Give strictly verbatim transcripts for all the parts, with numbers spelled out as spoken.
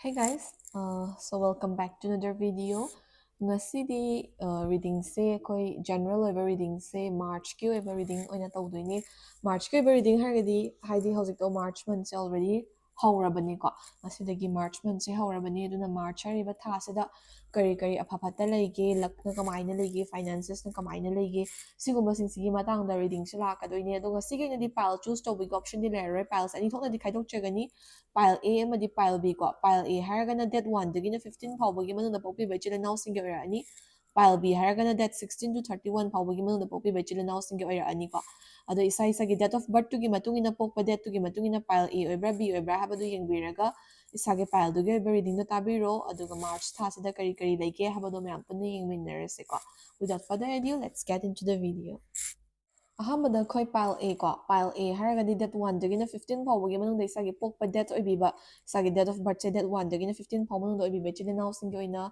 Hey guys, uh, so welcome back to another video. ꯉꯁꯤꯗꯤ ꯔꯤꯗꯤꯡꯁꯦ ꯑꯩꯈꯣꯏ general ꯑꯣꯏꯕ ꯔꯤꯗꯤꯡꯁꯦ ꯃꯥꯔꯆꯀꯤ ꯑꯣꯏꯕ ꯔꯤꯗꯤꯡ ꯑꯣꯏꯅ ꯇꯧꯗꯣꯏꯅꯦ꯫ ꯃꯥꯔꯆꯀꯤ ꯑꯣꯏꯕ ꯔꯤꯗꯤꯡ ꯍꯥꯏꯔꯒꯗꯤ ꯍꯥꯏꯗꯤ ꯍꯧꯖꯤꯛꯇꯣ ꯃꯥꯔꯆ ꯃꯟꯁꯦ ꯑꯣꯜꯔꯦꯗꯤ ꯍꯧꯔꯕꯅꯤꯀꯣ꯫ ꯉꯁꯤꯗꯒꯤ ꯃꯥꯔꯆ ꯃꯟꯁꯦ ꯍꯧꯔꯕꯅꯤ꯫ ꯑꯗꯨꯅ ꯃꯥꯔꯆ ꯍꯥꯏꯔꯤꯕ ꯊꯥꯁꯤꯗ ꯀꯔꯤ ꯀꯔꯤ ꯑꯐ ꯐꯠꯇ ꯂꯩꯒꯦ, ꯂꯛꯅ ꯀꯃꯥꯏꯅ ꯂꯩꯒꯦ, ꯐꯥꯏꯅꯥꯟꯁꯦꯁꯅ ꯀꯃꯥꯏꯅ ꯂꯩꯒꯦ, ꯁꯤꯒꯨꯝꯕꯁꯤꯡꯁꯤꯒꯤ ꯃꯇꯥꯡꯗ ꯔꯤꯗꯤꯡꯁꯦ ꯂꯥꯛꯀꯗꯣꯏꯅꯦ꯫ ꯑꯗꯣ ꯉꯁꯤꯒꯤ ꯑꯣꯏꯅꯗꯤ ꯄꯥꯏꯜ ꯆꯨꯁ ꯇꯧꯕꯒꯤ ꯑꯣꯞꯁꯟꯗꯤ ꯂꯩꯔꯔꯣꯏ꯫ ꯄꯥꯏꯜꯁꯦ ꯑꯅꯤ ꯊꯣꯛꯅꯗꯤ ꯈꯥꯏꯗꯣꯛꯆꯒꯅꯤ, ꯄꯥꯏꯜ ꯑꯦ ꯑꯃꯗꯤ ꯄꯥꯏꯜ ꯕꯤ ꯀꯣ꯫ ꯄꯥꯏꯜ ꯑꯦ ꯍꯥꯏꯔꯒꯅ ꯗꯦꯠ ꯋꯥꯟꯗꯒꯤꯅ ꯐꯤꯐꯇꯤꯟ ꯐꯥꯎꯕꯒꯤ ꯃꯅꯨꯡꯗ ꯄꯣꯛꯄꯤꯕ ꯏꯆꯤꯜ ꯏꯅꯥꯎꯁꯤꯡꯒꯤ ꯑꯣꯏꯔꯛꯑꯅꯤ꯫ ꯄꯥꯏꯜ ꯕꯤ ꯍꯥꯏꯔꯒꯅ date sixteen to thirty one ꯐꯥꯎꯕꯒꯤ ꯃꯅꯨꯡꯗ ꯄꯣꯛꯄꯤꯕ ꯏꯆꯤꯜ ꯏꯅꯥꯎꯁꯤꯡꯒꯤ ꯑꯣꯏꯔꯛꯑꯅꯤꯀꯣ꯫ ꯑꯗꯣ ꯏꯁꯥ ꯏꯁꯥꯒꯤ ꯗꯦꯠ ꯑꯣꯐ ꯕꯔꯠꯇꯨꯒꯤ ꯃꯇꯨꯡ ꯏꯟꯅ, ꯄꯣꯛꯄ ꯗꯦꯠꯇꯨꯒꯤ ꯃꯇꯨꯡ ꯏꯟꯅ ꯄꯥꯏꯜ ꯑꯦ ꯑꯣꯏꯕ꯭ꯔꯥ ꯕꯤ ꯑꯣꯏꯕ꯭ꯔꯥ ꯍꯥꯏꯕꯗꯨ ꯌꯦꯡꯕꯤꯔꯒ ꯏꯁꯥꯒꯤ ꯄꯥꯏꯜꯗꯨꯒꯤ ꯑꯣꯏꯕ ꯔꯤꯗꯤꯡꯗꯣ ꯇꯥꯕꯤꯔꯣ꯫ ꯑꯗꯨꯒ ꯃꯥꯔꯆ ꯊꯥꯁꯤꯗ ꯀꯔꯤ ꯀꯔꯤ ꯂꯩꯒꯦ ꯍꯥꯏꯕꯗꯣ ꯃꯌꯥꯝ ꯄꯨꯟꯅ ꯌꯦꯡꯃꯤꯟꯅꯔꯁꯦꯀꯣ꯫ Without further ado, let's get into the video. ꯑꯍꯥꯟꯕꯗ ꯑꯩꯈꯣꯏ ꯄꯥꯏꯜ ꯑꯦ ꯀꯣ꯫ ꯄꯥꯏꯜ ꯑꯦ ꯍꯥꯏꯔꯒꯗꯤ ꯗꯦꯠ ꯋꯥꯟꯗꯒꯤꯅ ꯐꯤꯐꯇꯤꯟ ꯐꯥꯎꯕꯒꯤ ꯃꯅꯨꯡꯗ ꯏꯁꯥꯒꯤ ꯄꯣꯛꯄ ꯗꯦꯠ ꯑꯣꯏꯕꯤꯕ, ꯏꯁꯥꯒꯤ ꯗꯦꯠ ꯑꯣꯐ ꯕꯔꯠꯁꯦ ꯗꯦꯠ ꯋꯥꯟꯗꯒꯤꯅ ꯐꯤꯐꯇꯤꯟ ꯐꯥꯎ ꯃꯅꯨꯡꯗ ꯑꯣꯏꯕꯤꯕ ꯏꯆꯤꯜ ꯏꯅꯥꯎꯁꯤꯡꯒꯤ ꯑꯣꯏꯅ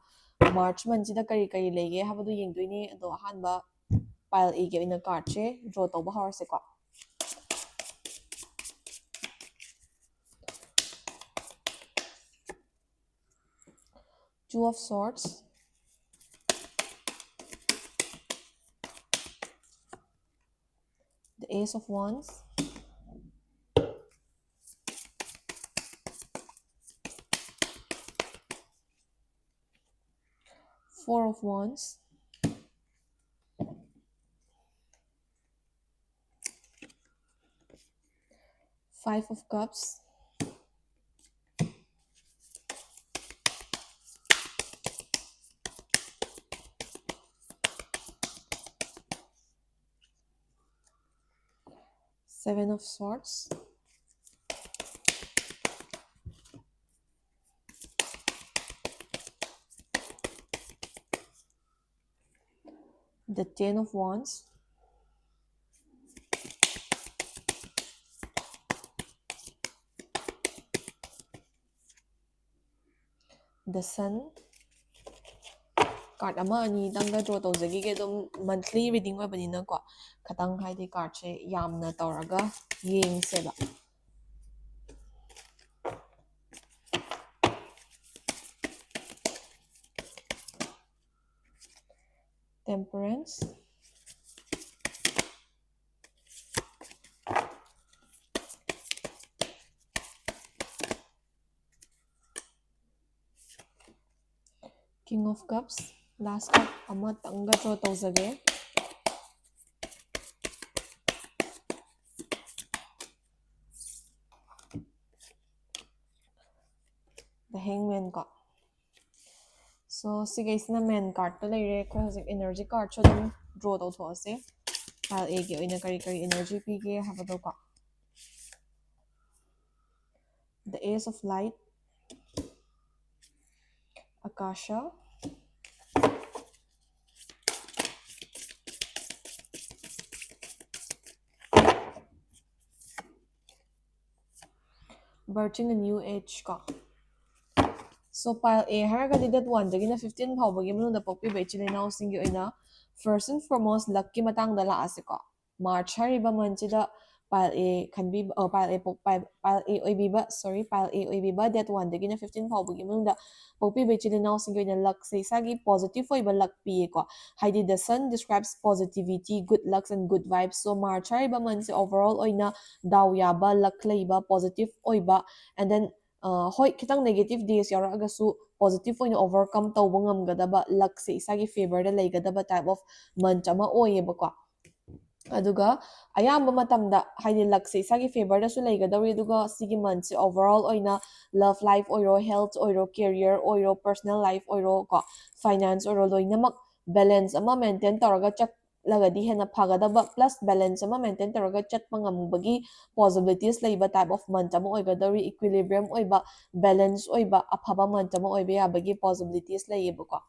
ꯃꯥꯔꯆ ꯃꯟꯁꯤꯗ ꯀꯔꯤ ꯀꯔꯤ ꯂꯩꯒꯦ ꯍꯥꯏꯕꯗꯨ ꯌꯦꯡꯗꯣꯏꯅꯦ꯫ ꯑꯗꯣ ꯑꯍꯥꯟꯕ ꯄꯥꯏꯜ ꯑꯦꯒꯤ ꯑꯣꯏꯅ ꯀꯥꯔꯠꯁꯦ ꯗ꯭ꯔꯣ ꯇꯧꯕ ꯍꯧꯔꯁꯦꯀꯣ꯫ Two of Swords, the Ace of Wands, Four of Wands, Five of Cups, Seven of Swords, the Ten of Wands, the Sun. Card ꯑꯃ ꯑꯅꯤꯗꯪꯒ ꯗ꯭ꯔꯣ ꯇꯧꯖꯈꯤꯒꯦ꯫ ꯑꯗꯨꯝ ꯃꯟꯊꯂꯤ ꯔꯤꯗꯤꯡ ꯑꯣꯏꯕꯅꯤꯅꯀꯣ, ꯈꯇꯪ ꯍꯥꯏꯗꯤ ꯀꯥꯔꯠꯁꯦ ꯌꯥꯝꯅ ꯇꯧꯔꯒ ꯌꯦꯡꯁꯦꯕ꯫ Temperance. King of Cups, last card ꯑꯃꯇꯪꯒ draw ꯇꯧꯖꯒꯦ. The Hangman ꯀꯣ. So ꯁꯤꯈꯩꯁꯤꯅ main cardꯇ ꯂꯩꯔꯦ꯫ ꯑꯩꯈꯣꯏ ꯍꯧꯖꯤꯛ energy cardꯁꯨ ꯑꯗꯨꯝ draw ꯇꯧꯊꯣꯛꯑꯁꯦ꯫ Pile Aꯒꯤ ꯑꯣꯏꯅ ꯀꯔꯤ ꯀꯔꯤ energy ꯄꯤꯒꯦ ꯍꯥꯏꯕꯗꯣ ꯀꯣ꯫ The Ace of Light, Akasha, Birthing a New Age ꯀꯣ꯫ So pile A ꯍꯥꯏꯔꯒꯗꯤ date oneꯗꯒꯤꯅ fifteen ꯐꯥꯎꯕꯒꯤ ꯃꯅꯨꯡꯗ ꯄꯣꯛꯄꯤꯕ ꯏꯆꯤꯜ ꯏꯅꯥꯎꯁꯤꯡꯒꯤ ꯑꯣꯏꯅ first and foremost luckꯀꯤ ꯃꯇꯥꯡꯗ ꯂꯥꯛꯑꯁꯤꯀꯣ꯫ March ꯍꯥꯏꯔꯤꯕ monthꯁꯤꯗ pile A ꯈꯟꯕꯤꯕ, ꯑ, pile A ꯄꯣꯛ-, pile, pile A ꯑꯣꯏꯕꯤꯕ, sorry, pile A ꯑꯣꯏꯕꯤꯕ date oneꯗꯒꯤꯅ fifteen ꯐꯥꯎꯕꯒꯤ ꯃꯅꯨꯡꯗ ꯄꯣꯛꯄꯤꯕ ꯏꯆꯤꯜ ꯏꯅꯥꯎꯁꯤꯡꯒꯤ ꯑꯣꯏꯅ luckꯁꯦ ꯏꯁꯥꯒꯤ positive ꯑꯣꯏꯕ luck ꯄꯤꯌꯦꯀꯣ꯫ ꯍꯥꯏꯗꯤ the sun describes positivity, good lucks and good vibes. So March ꯍꯥꯏꯔꯤꯕ monthꯁꯦ overall ꯑꯣꯏꯅ ꯗꯥꯎ ꯌꯥꯕ, luck ꯂꯩꯕ, positive ꯑꯣꯏꯕ, and then, ꯑ, ꯍꯣꯏ, ꯈꯤꯇꯪ negative days ꯌꯥꯎꯔꯛꯑꯒꯁꯨ positive ꯑꯣꯏꯅ overcome ꯇꯧꯕ ꯉꯝꯒꯗꯕ, luckꯁꯦ ꯏꯁꯥꯒꯤ favorꯗ ꯂꯩꯒꯗꯕ type of month ꯑꯃ ꯑꯣꯏꯌꯦꯕꯀꯣ꯫ ꯑꯗꯨꯒ ꯑꯌꯥꯝꯕ ꯃꯇꯝꯗ ꯍꯥꯏꯗꯤ luckꯁꯦ ꯏꯁꯥꯒꯤ favorꯗꯁꯨ ꯂꯩꯒꯗꯧꯔꯤ, ꯑꯗꯨꯒ ꯁꯤꯒꯤ monthꯁꯦ overall ꯑꯣꯏꯅ love life ꯑꯣꯏꯔꯣ, health ꯑꯣꯏꯔꯣ, career ꯑꯣꯏꯔꯣ, personal life ꯑꯣꯏꯔꯣ ꯀꯣ, finance ꯑꯣꯏꯔꯣ, ꯂꯣꯏꯅꯃꯛ balance ꯑꯃ maintain ꯇꯧꯔꯒ ꯆꯠꯂꯒꯗꯤ ꯍꯦꯟꯅ ꯐꯒꯗꯕ, plus balance ꯑꯃ maintain ꯇꯧꯔꯒ ꯆꯠꯄ ꯉꯝꯕꯒꯤ possibilities ꯂꯩꯕ type of month ꯑꯃ ꯑꯣꯏꯒꯗꯧꯔꯤ꯫ Equilibrium ꯑꯣꯏꯕ, balance ꯑꯣꯏꯕ, ꯑꯐꯕ month ꯑꯃ ꯑꯣꯏꯕ ꯌꯥꯕꯒꯤ possibilities ꯂꯩꯌꯦꯕꯀꯣ꯫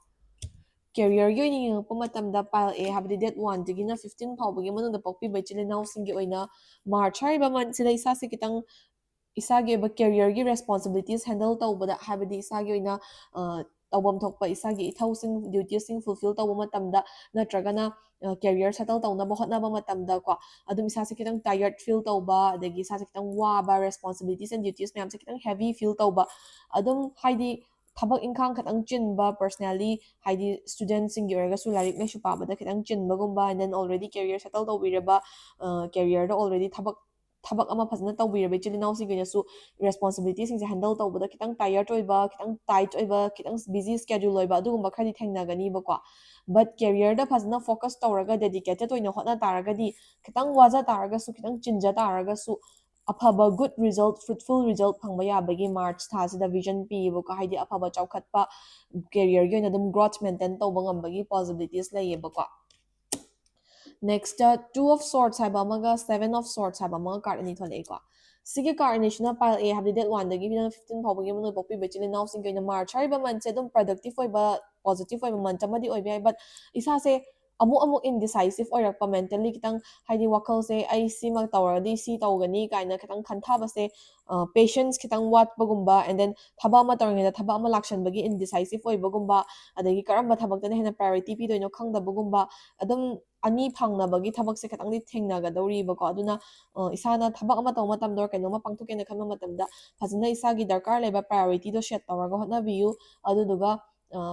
Careerꯒꯤ ꯑꯣꯏꯅ ꯌꯦꯡꯉꯛꯄ ꯃꯇꯝꯗ pile A ꯍꯥꯏꯕꯗꯤ date oneꯗꯒꯤꯅ fifteen ꯐꯥꯎꯕꯒꯤ ꯃꯅꯨꯡꯗ ꯄꯣꯛꯄꯤꯕ ꯏꯆꯤꯜ ꯏꯅꯥꯎꯁꯤꯡꯒꯤ ꯑꯣꯏꯅ March ꯍꯥꯏꯔꯤꯕ monthꯁꯤꯗ ꯏꯁꯥꯁꯦ ꯈꯤꯇꯪ ꯏꯁꯥꯒꯤ ꯑꯣꯏꯕ careerꯒꯤ responsibilities handle ꯇꯧꯕꯗ, ꯍꯥꯏꯕꯗꯤ ꯏꯁꯥꯒꯤ ꯑꯣꯏꯅ, ꯑ, ꯇꯧꯐꯝ ꯊꯣꯛꯄ ꯏꯁꯥꯒꯤ ꯏꯊꯧꯁꯤꯡ, dutiesꯁꯤꯡ fulfill ꯇꯧꯕ ꯃꯇꯝꯗ, ꯅꯠꯇ꯭ꯔꯒꯅ, ꯑ, career settle ꯇꯧꯅꯕ ꯍꯣꯠꯅꯕ ꯃꯇꯝꯗ ꯀꯣ, ꯑꯗꯨꯝ ꯏꯁꯥꯁꯦ ꯈꯤꯇꯪ tired feel ꯇꯧꯕ, ꯑꯗꯒꯤ ꯏꯁꯥꯁꯦ ꯈꯤꯇꯪ ꯋꯥꯕ, responsibilities and duties ꯃꯌꯥꯝꯁꯦ ꯈꯤꯇꯪ heavy feel ꯇꯧꯕ, ꯑꯗꯨꯝ ꯍꯥꯏꯗꯤ ꯊꯕꯛ ꯏꯪꯈꯥꯡ ꯈꯤꯇꯪ ꯆꯤꯟꯕ, personally ꯍꯥꯏꯗꯤ studentꯁꯤꯡꯒꯤ ꯑꯣꯏꯔꯒꯁꯨ ꯂꯥꯏꯔꯤꯛ ꯂꯥꯏꯁꯨ ꯄꯥꯕꯗ ꯈꯤꯇꯪ ꯆꯤꯟꯕꯒꯨꯝꯕ, and then already career settle ꯇꯧꯕꯤꯔꯕ, careerꯗ already ꯊꯕꯛ ꯊꯕꯛ ꯑꯃ ꯐꯖꯅ ꯇꯧꯕꯤꯔꯕ ꯏꯆꯤꯜ ꯏꯅꯥꯎꯁꯤꯡꯒꯤ ꯑꯣꯏꯅꯁꯨ responsibilityꯁꯤꯡꯁꯦ handle ꯇꯧꯕꯗ ꯈꯤꯇꯪ tired ꯑꯣꯏꯕ, ꯈꯤꯇꯪ tight ꯑꯣꯏꯕ, ꯈꯤꯇꯪ busy schedule ꯑꯣꯏꯕ, ꯑꯗꯨꯒꯨꯝꯕ ꯈꯔꯗꯤ ꯊꯦꯡꯅꯒꯅꯤꯕꯀꯣ꯫ But careerꯗ ꯐꯖꯅ focus ꯇꯧꯔꯒ dedicated ꯑꯣꯏꯅ ꯍꯣꯠꯅ ꯇꯥꯔꯒꯗꯤ, ꯈꯤꯇꯪ ꯋꯥꯖ ꯇꯥꯔꯒꯁꯨ, ꯈꯤꯇꯪ ꯆꯤꯟꯖ ꯇꯥꯔꯒꯁꯨ, ꯑꯐꯕ good result, fruitful result ꯐꯪꯕ ꯌꯥꯕꯒꯤ March ꯊꯥꯁꯤꯗ vision ꯄꯤꯌꯦꯕꯀꯣ꯫ ꯍꯥꯏꯗꯤ ꯑꯐꯕ ꯆꯥꯎꯈꯠꯄ, careerꯒꯤ ꯑꯣꯏꯅ ꯑꯗꯨꯝ growth maintain ꯇꯧꯕ ꯉꯝꯕꯒꯤ possibilities ꯂꯩꯌꯦꯕꯀꯣ꯫ Next, Two of Swords ꯍꯥꯏꯕ ꯑꯃꯒ Seven of Swords ꯍꯥꯏꯕ ꯑꯃꯒ card ꯑꯅꯤ ꯊꯣꯛꯂꯛꯑꯦꯀꯣ꯫ ꯁꯤꯒꯤ card ꯑꯅꯤꯁꯤꯅ pile A ꯍꯥꯏꯕꯗꯤ date oneꯗꯒꯤꯅ fifteen ꯐꯥꯎꯕꯒꯤ ꯃꯅꯨꯡꯗ ꯄꯣꯛꯄꯤꯕ ꯏꯆꯤꯜ ꯏꯅꯥꯎꯁꯤꯡꯒꯤ ꯑꯣꯏꯅ March ꯍꯥꯏꯔꯤꯕ monthꯁꯦ ꯑꯗꯨꯝ productive ꯑꯣꯏꯕ, positive ꯑꯣꯏꯕ month ꯑꯃꯗꯤ ꯑꯣꯏꯕ ꯌꯥꯏ꯫ But ꯏꯁꯥꯁꯦ ꯑꯃꯨꯛ ꯑꯃꯨꯛ indecisive ꯑꯣꯏꯔꯛꯄ, mentally ꯈꯤꯇꯪ, ꯍꯥꯏꯗꯤ ꯋꯥꯈꯜꯁꯦ ꯑꯩ ꯁꯤꯃ ꯇꯧꯔꯒꯗꯤ ꯁꯤ ꯇꯧꯒꯅꯤ ꯀꯥꯏꯅ ꯈꯤꯇꯪ ꯈꯟꯊꯕꯁꯦ, patience ꯈꯤꯇꯪ ꯋꯥꯠꯄꯒꯨꯝꯕ, and then ꯊꯕꯛ ꯑꯃ ꯇꯧꯔꯤꯉꯩꯗ ꯊꯕꯛ ꯑꯃ ꯂꯥꯛꯁꯟꯕꯒꯤ indecisive ꯑꯣꯏꯕꯒꯨꯝꯕ, ꯑꯗꯒꯤ ꯀꯔꯝꯕ ꯊꯕꯛꯇꯅ ꯍꯦꯟꯅ priority ꯄꯤꯗꯣꯏꯅꯣ ꯈꯪꯗꯕꯒꯨꯝꯕ, ꯑꯗꯨꯝ ꯑꯅꯤ ꯐꯪꯅꯕꯒꯤ ꯊꯕꯛꯁꯦ ꯈꯤꯇꯪꯗꯤ ꯊꯦꯡꯅꯒꯗꯧꯔꯤꯕꯀꯣ꯫ ꯑꯗꯨꯅ ꯏꯁꯥꯅ ꯊꯕꯛ ꯑꯃ ꯇꯧꯕ ꯃꯇꯝꯗ or ꯀꯩꯅꯣꯝꯃ ꯄꯥꯡꯊꯣꯛꯀꯦꯅ ꯈꯟꯕ ꯃꯇꯝꯗ ꯐꯖꯅ ꯏꯁꯥꯒꯤ ꯗꯔꯀꯥꯔ ꯂꯩꯕ priorityꯗꯣ set ꯇꯧꯔꯒ ꯍꯣꯠꯅꯕꯤꯌꯨ꯫ ꯑꯗꯨꯗꯨꯒ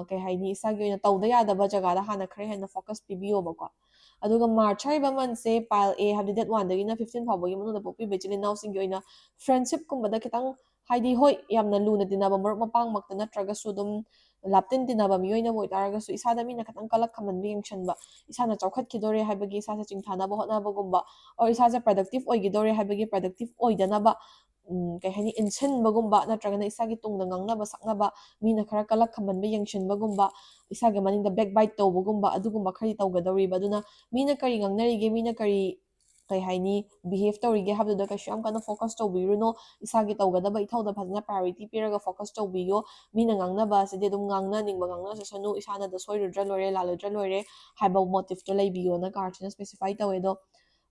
ꯀꯩ ꯍꯥꯏꯅꯤ, ꯏꯁꯥꯒꯤ ꯑꯣꯏꯅ ꯇꯧꯗ ꯌꯥꯗꯕ ꯖꯒꯥꯗ ꯍꯥꯟꯅ ꯈꯔ ꯍꯦꯟꯅ focus ꯄꯤꯕꯤꯌꯣꯕꯀꯣ꯫ ꯑꯗꯨꯒ March ꯍꯥꯏꯔꯤꯕ monthꯁꯦ pile A ꯍꯥꯏꯕꯗꯤ date oneꯗꯒꯤꯅ fifteen ꯐꯥꯎꯕꯒꯤ ꯃꯅꯨꯡꯗ ꯄꯣꯛꯄꯤꯕ ꯏꯆꯤꯜ ꯏꯅꯥꯎꯁꯤꯡꯒꯤ ꯑꯣꯏꯅ friendshipꯀꯨꯝꯕꯗ ꯈꯤꯇꯪ, ꯍꯥꯏꯗꯤ ꯍꯣꯏ, ꯌꯥꯝꯅ ꯂꯨꯅ ꯇꯤꯟꯅꯕ ꯃꯔꯨꯞ ꯃꯄꯥꯡꯃꯛꯇ ꯅꯠꯇ꯭ꯔꯒꯁꯨ ꯑꯗꯨꯝ ꯂꯥꯞꯇꯤꯟ ꯇꯤꯟꯅꯕ ꯃꯤꯑꯣꯏꯅꯕꯨ ꯑꯣꯏꯇꯥꯔꯒꯁꯨ ꯏꯁꯥꯗ ꯃꯤꯅ ꯈꯤꯇꯪ ꯀꯂꯛ ꯈꯝꯍꯟꯕ ꯌꯦꯡꯁꯟꯕ, ꯏꯁꯥꯅ ꯆꯥꯎꯈꯠꯈꯤꯗꯣꯔꯦ ꯍꯥꯏꯕꯒꯤ ꯏꯁꯥꯁꯦ ꯆꯤꯡꯊꯥꯅꯕ ꯍꯣꯠꯅꯕꯒꯨꯝꯕ, or ꯏꯁꯥꯁꯦ productive ꯑꯣꯏꯈꯤꯗꯣꯔꯦ ꯍꯥꯏꯕꯒꯤ productive ꯑꯣꯏꯗꯅꯕ ꯀꯩ ꯍꯥꯏꯅꯤ, ꯏꯟꯁꯤꯟꯕꯒꯨꯝꯕ, ꯅꯠꯇ꯭ꯔꯒꯅ ꯏꯁꯥꯒꯤ ꯇꯨꯡꯗ ꯉꯥꯡꯅꯕ ꯁꯛꯅꯕ, ꯃꯤꯅ ꯈꯔ ꯀꯂꯛ ꯈꯝꯍꯟꯕ ꯌꯦꯡꯁꯤꯟꯕꯒꯨꯝꯕ, ꯏꯁꯥꯒꯤ ꯃꯅꯤꯡꯗ backbite ꯇꯧꯕꯒꯨꯝꯕ, ꯑꯗꯨꯒꯨꯝꯕ ꯈꯔꯗꯤ ꯇꯧꯒꯗꯧꯔꯤꯕ꯫ ꯑꯗꯨꯅ ꯃꯤꯅ ꯀꯔꯤ ꯉꯥꯡꯅꯔꯤꯒꯦ, ꯃꯤꯅ ꯀꯔꯤ, ꯀꯩ ꯍꯥꯏꯅꯤ, behave ꯇꯧꯔꯤꯒꯦ ꯍꯥꯏꯕꯗꯨꯗ ꯀꯩꯁꯨ ꯌꯥꯝ ꯀꯟꯅ focus ꯇꯧꯕꯤꯔꯨꯅꯣ꯫ ꯏꯁꯥꯒꯤ ꯇꯧꯒꯗꯕ ꯏꯊꯧꯗ ꯐꯖꯅ priority ꯄꯤꯔꯒ focus ꯇꯧꯕꯤꯌꯣ꯫ ꯃꯤꯅ ꯉꯥꯡꯅꯕ ꯑꯁꯤꯗꯤ ꯑꯗꯨꯝ ꯉꯥꯡꯅꯅꯤꯡꯕ ꯉꯥꯡꯅꯖꯁꯅꯨ, ꯏꯁꯥꯅꯗ ꯁꯣꯏꯔꯨꯗ꯭ꯔ ꯂꯣꯏꯔꯦ, ꯂꯥꯜꯂꯨꯗ꯭ꯔ ꯂꯣꯏꯔꯦ ꯍꯥꯏꯕ motiveꯇꯣ ꯂꯩꯕꯤꯌꯣꯅ cardꯁꯤꯅ specify ꯇꯧꯋꯦ꯫ ꯑꯗꯣ